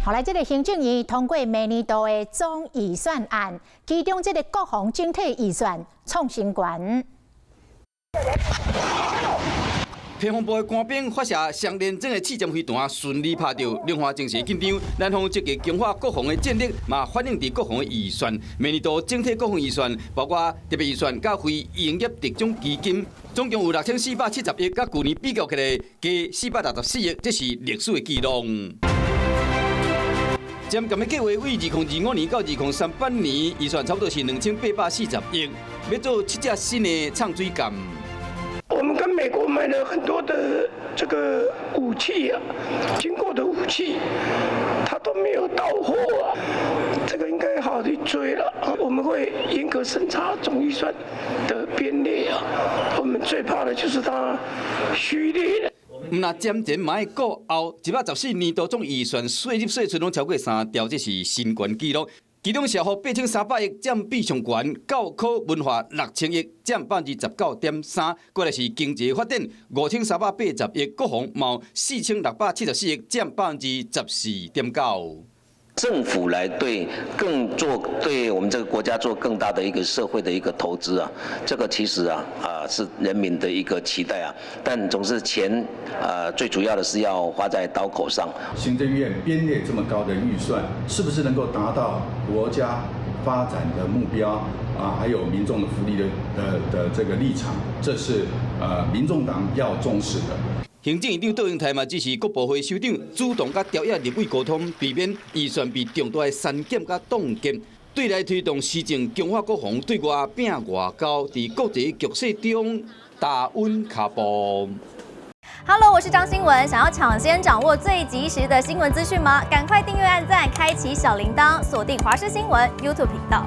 後來，這个行政院通過明年度的總預算案，其中這个國防整體預算創新懸。國防部的官兵發射雙連裝的刺針飛彈，順利拍著，兩岸情勢緊張。南方積極強化國防的戰力，嘛反映佇國防的預算。明年度整體國防預算，包括特別預算佮非營業特種基金，總共有6470億，佮舊年比較起來加464億，這是歷史的紀錄。針銳的計劃為2025年到2038年，預算差不多是2840億，欲做七隻新的藏水艦。我們跟美國買了很多的這個武器啊，經過的武器，它都沒有到貨啊，這個應該好好去追了。我們會嚴格審查總預算的編列啊，我們最怕的就是它虛列。毋但戰前嘛愛顧後，114年度總預算歲入歲出攏超過3兆，這是新懸紀錄。其中社福8300億，佔比上懸；教科文化6000億，佔19.3%。過來是經濟發展5380億，國防嘛4674億，佔14.9%。政府來對更做對我們這個國家做更大的一個社會的一個投資啊，這個其實啊是人民的一個期待啊，但總是錢啊最主要的是要花在刀口上。行政院編列這麼高的預算，是不是能夠達到國家發展的目標啊？還有民眾的福利的這個立場，這是民眾黨要重視的。行政院長卓榮泰嘛，指示各部會首長主動佮朝野立委溝通，避免預算被重大的刪減佮凍結。對內推動施政強化國防，對外拼外交，佇國際局勢中踏穩跤步。 Hello，我是張新文，想要搶先掌握最及時的新聞資訊嗎？趕快訂閱、按讚、開啟小鈴鐺，鎖定華視新聞 YouTube 頻道。